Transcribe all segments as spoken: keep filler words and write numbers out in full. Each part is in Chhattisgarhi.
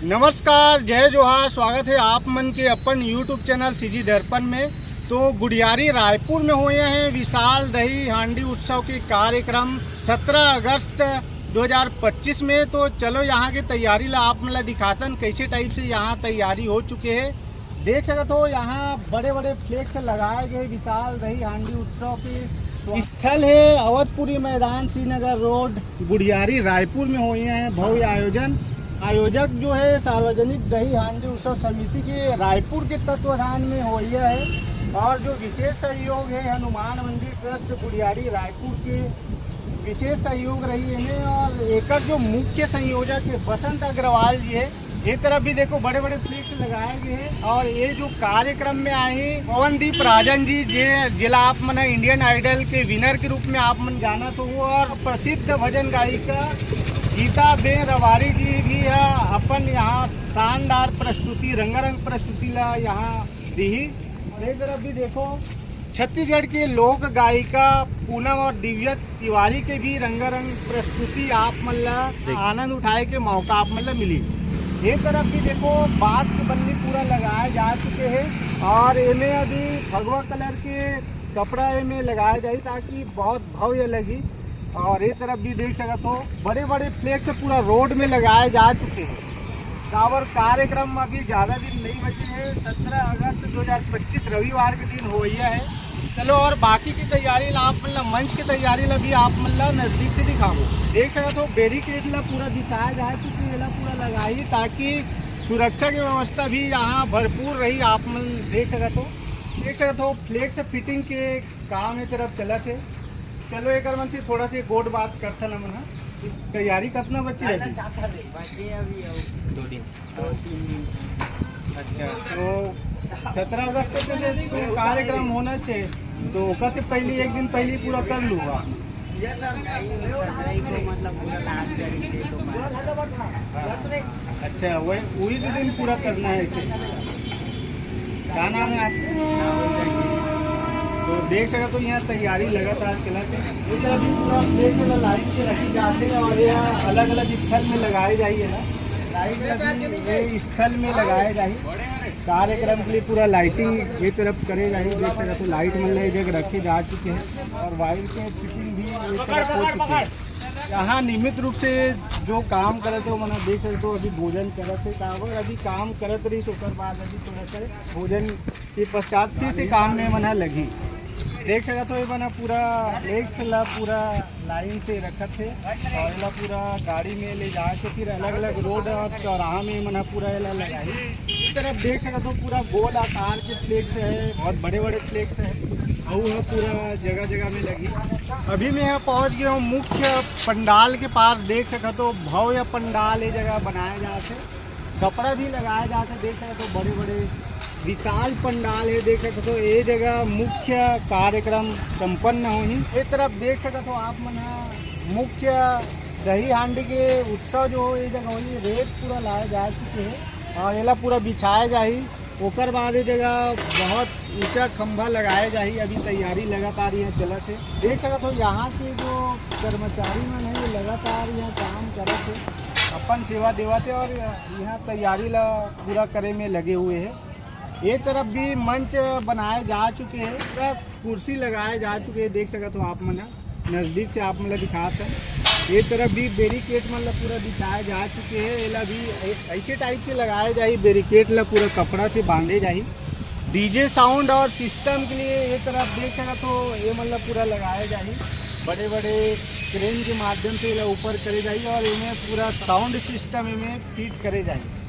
नमस्कार, जय जोहार, स्वागत हे आप मन के अपन YouTube चैनल सीजी दर्पण में। तो गुढ़ियारी रायपुर में होए हे विशाल दही हांडी उत्सव के कार्यक्रम सत्रह अगस्त दो हज़ार पच्चीस में। तो चलो यहाँ के तैयारी ला आप मन ला दिखातन, कैसे टाइप से यहाँ तैयारी हो चुके हे। देख सकत हो यहाँ बड़े-बड़े फ्लेक्स लगाए गए विशाल दही हांडी उत्सव के स्थल हे अवधपुरी मैदान, श्रीनगर रोड, गुढ़ियारी रायपुर में होए हे भव्य आयोजन। आयोजक जो हे सार्वजनिक दही हांडी उत्सव समिति के रायपुर के तत्वाधान में होए हे और जो विशेष सहयोग हे हनुमान मंदिर ट्रस्ट गुढ़ियारी रायपुर के विशेष सहयोग रही हे और एकर जो मुख्य संयोजक हे बसंत अग्रवाल जी हे। ये तरफ भी देखो बड़े बड़े फ्लेक्स लगाए गए हैं और ये जो कार्यक्रम में आए हैं पवनदीप राजन जी, जे जिला आप मन इंडियन आइडल के विनर के रूप में आप मन जानत हो, और प्रसिद्ध भजन गायिका गीता बेन रबारी जी भी है अपन यहाँ शानदार प्रस्तुति, रंगारंग प्रस्तुति ला यहाँ दी। और ये तरफ भी देखो छत्तीसगढ़ के लोक गायिका पूनम और दिव्या तिवारी के भी रंगारंग प्रस्तुति आप मन ला आनंद उठाए के मौका आप मन ला मिली। ये तरफ भी देखो बांस के बल्ली पूरा लगाए जा चुके हैं और एमे अभी भगवा कलर के कपड़ा एमे लगाए जाही ताकि बहुत भव्य लगी। और ये तरफ भी देख सकत हो बड़े बड़े फ्लेक्स पूरा रोड में लगाए जा चुके हैं। काबर कार्यक्रम अभी ज्यादा दिन नहीं बचे हैं, सत्रह अगस्त दो हज़ार पच्चीस रविवार के दिन होइया है। चलो और बाकी की तैयारी ला आप मन ला, मंच की तैयारी ला भी आप मन ला नजदीक से दिखाबो। देख सकत हो बैरिकेड ला पूरा बिछाया जाए चुके, एला पूरा लगाई ताकि सुरक्षा की व्यवस्था भी यहाँ भरपूर रही। आप मन देख सकत हो, देख सकत हो फ्लेक्स फिटिंग के काम ए तरफ चलत हे। चलो एकर मन से थोड़ा से गोठ बात करथन हमन ह। तैयारी कतना बचे हे अभी? बचे अभी अउ दो दिन। दो तीन दिन। अच्छा, तो सत्रह अगस्त के से तो कार्यक्रम होना चाहिए, तो ओकर से पहले एक दिन पहले पूरा कर लूँगा। सत्रह को मतलब पूरा लास्ट करेंगे तो मैं हाँ। अच्छा, वही वही दो दिन पूरा करना है इसे। क्या नाम है आपका? तो देख सकत हो यहाँ तैयारी लगातार चलत हे। ये तरफ भी पूरा प्लेट वाला लाइन से रखी जाती है और यह अलग अलग स्थल में लगाए जाइए ना। लाइट अभी ये स्थल में लगाए जाही। कार्यक्रम के लिए पूरा लाइटिंग ये तरफ करे जाही। देख सकत हो लाइट मन ला ये जगह रखे जा चुके हैं और वायर के फिटिंग भी ये तरफ हो चुके हैं। यहाँ नियमित रूप से जो काम करत हे, ओमन देख सकत हो अभी भोजन करत हे, काबर अभी काम करत रही, ओकर बाद अभी थोड़ा सा भोजन के पश्चात फिर से काम में मन ह लगही। देख सकत हो, ये मन ह पूरा फ्लेक्स ला पूरा लाइन से रखत हे और एला पूरा गाड़ी में ले जाके फिर अलग-अलग रोड और चौराहा में मन ह पूरा एला लगाही। इस तरफ देख सकत हो, पूरा गोल आकार के फ्लेक्स है, बहुत बड़े-बड़े फ्लेक्स है, अउ ह पूरा जगह-जगह में लगी। अभी मैं यहाँ पहुँच गया हूँ मुख्य पंडाल के पास। देख सकत हो, भव्य पंडाल ये जगह बनाया जात हे। कपड़ा भी लगाए जात हे, देख सकत हो बड़े-बड़े विशाल पंडाल हे, देख सकत हो ये जगह मुख्य कार्यक्रम संपन्न होही। ये तरफ देख सकत हो आप मन ह मुख्य दही हांडी के उत्सव जो ये जगह होही, रेत पूरा लाए जा चुके हे और एला पूरा बिछाए जाही। ओकर बाद ये जगह बहुत ऊंचा खंभा लगाए जाही। अभी तैयारी लगातार यहाँ चलत हे। देख सकत हो यहाँ के जो कर्मचारी मन हे, ये लगातार यहाँ काम करत हे, अपन सेवा देवत हे और यहाँ तैयारी ला पूरा करे में लगे हुए हे। ये तरफ भी मंच बनाए जा चुके हे, पूरा कुर्सी लगाए जा चुके हे। देख सकत हो आप मन ह, नजदीक से आप मन ला दिखात हे। ये तरफ भी बैरिकेड मन ला पूरा बिछाए जा चुके हे। एला भी ऐ-, ऐसे टाइप से लगाए जाही, बैरिकेड ला पूरा कपड़ा से बांधे जाही। डीजे साउंड और सिस्टम के लिए ये तरफ देख सकत हो, ये मन ला पूरा लगाए जाही। बड़े-बड़े क्रेन के माध्यम से एला ऊपर करे जाही और एमे पूरा साउंड सिस्टम एमे फिट करे जाही।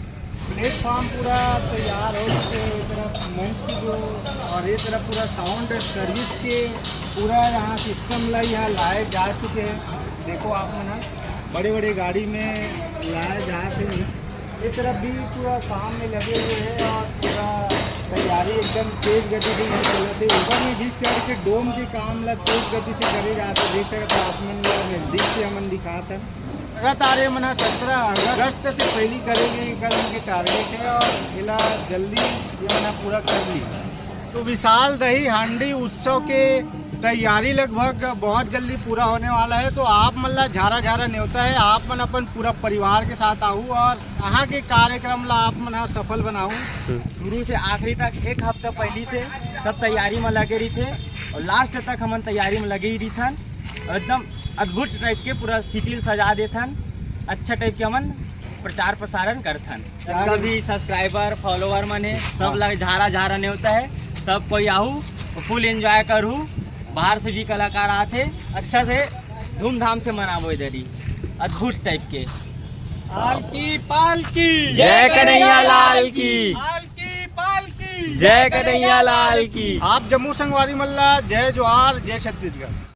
प्लेटफॉर्म पूरा तैयार हो चुके हैं। ये तरफ मंच की जो और ये तरफ पूरा साउंड सर्विस के पूरा यहाँ सिस्टम ला यहाँ लाए जा चुके हैं। देखो आप मन ह, बड़े-बड़े गाड़ी में लाए जात हे। ये तरफ भी पूरा काम में लगे हुए हैं और पूरा तैयारी एकदम तेज गति से यहाँ चलत हे। ऊपर में भी चढ़ के डोम के काम ला तेज गति से करे जात हे। देख सकत हो आप मन ला नजदीक से हमन दिखात हन। लगातार ये मन ह सत्रह अगस्त से पहली करे के एकर मन के टारगेट हे और एला जल्दी ये मन ह पूरा कर ली। तो विशाल दही हांडी उत्सव के तैयारी लगभग बहुत जल्दी पूरा होने वाला है, तो आप मन ला झारा झारा नेवता है, आप मन अपन पूरा परिवार के साथ आहू और यहाँ के कार्यक्रम ला आप मन ह सफल बनाहू। शुरू से आखिरी तक एक हफ्ता पहली से सब तैयारी में लगे रहिथे और लास्ट तक हमन तैयारी में लगे ही रहिथन। एकदम अद्भुत टाइप के पूरा सिटी ल सजा देथन। अच्छा टाइप के हमन प्रचार प्रसारण करथन। जितना भी सब्सक्राइबर फॉलोअर मन हे, सब ला झारा झारा नेवता है। सब कोई आहू, फुल एंजॉय करहू। बाहर से भी कलाकार आथे, अच्छा से धूमधाम से मनाबो इधर ही अद्भुत टाइप के। पालकी पालकी। जय कन्हैया लाल की। पालकी पालकी। जय कन्हैया लाल की। आप जम्मू संगवारी मन ला जय जोहार, जय छत्तीसगढ़।